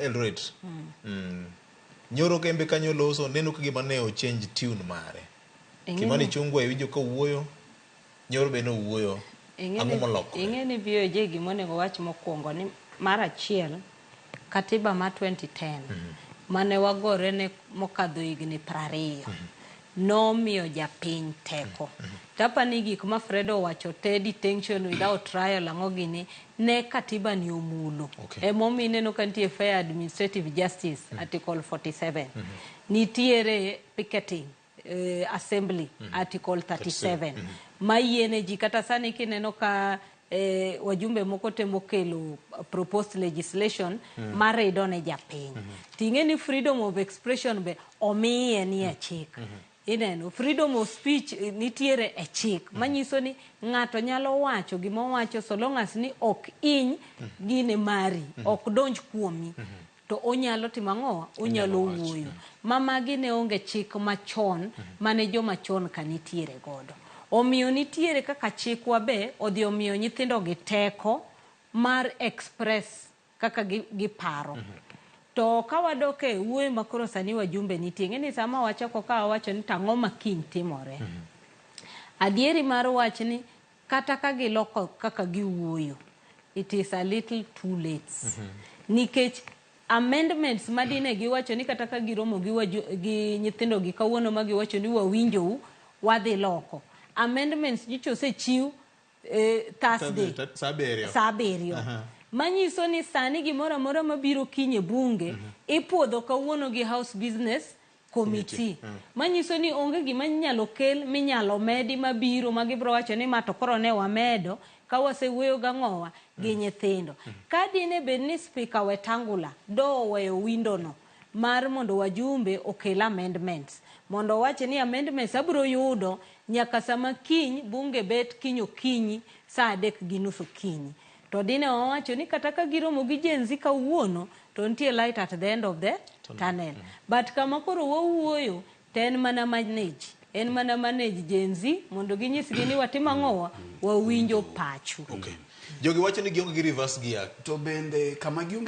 Eldoret. Nyoro kembe kanyo loso neno ka gima ne ochange tune mare. Kimani Ichung'wa iwinjo ka owuoyo, nyoro be nowuoyo. Ang'o molokore? Ing'e ni BOJ gima onego wach mokwongo ni mar achiel katiba ma 2010 mane wagore ne mokadho higni 20 nomiyo japiny teko. Tapa ni gik ma Fredo owacho te, detention without trial, ang'o gini ne katiba ni omulo. Emomiyo ineno ka nitie fair administrative justice, article 47. Nitiere picketing, assembly, article 37, ma yiene ji. Kata sani kineno ka wajumbe moko temo kelo proposed legislation marido ne japiny, ting'e ni freedom of expression be omiye ni e chik. Ineno freedom of speech nitiere e chik manyiso ni ng'ato nyalo wacho gima owacho so long as ni ok iny gine mari, ok donj kuomi, to onyalo timo ang'owa, onyalo wuoyo. Ma magi ne onge chik machon mane joma chon ka nitiere godo. Omiyo nitiere kaka chikwa be odhi omiyo nyithindo gi teko mar express kaka giparo. To ka wadok e wuoyo ma koro sani wajumbe nitie, ing'e ni sama wachako ka wawacho ni tang'o ma kiny timore, adieri mar wach ni kata ka giloko kaka giwuoyo, it is a little too late, nikech amendments madine giwacho ni kata ka giromo gi nyithindo gi kawuono ma giwacho ni wawinjou, wadhi loko amendments, nyocha osechiw Thursday. Sa 7. Sa 7. Manyiso ni sani gimoro amora mabiro kiny e bunge ipuodho kawuono gi House Business Committee. Manyiso ni onge gima inyalo kel minyalo medi mabiro ma gibiro wacho ni ma to koro ne wamedo ka wasewuoyo gang'owa gi nyithindo. Ka dine bed ni Speaker Wetangula do oweyo window no mar mondo wajumbe okel amendments, mondo owach ni amendments abiro yudo nyaka sama kiny bunge bet kiny okinyi sa 3:30 okinyi, to dine wawacho ni kata ka giromo gi Gen Z kawuono to nitie light at the end of the tunnel. But kama koro wawuoyo to en mana manage, en mana manage Gen Z mondo ginyisgi ni watimo ang'owa, wawinjo pachu. Okay. Jogi wacho ni gionge gi reverse gear. To bende kama gionge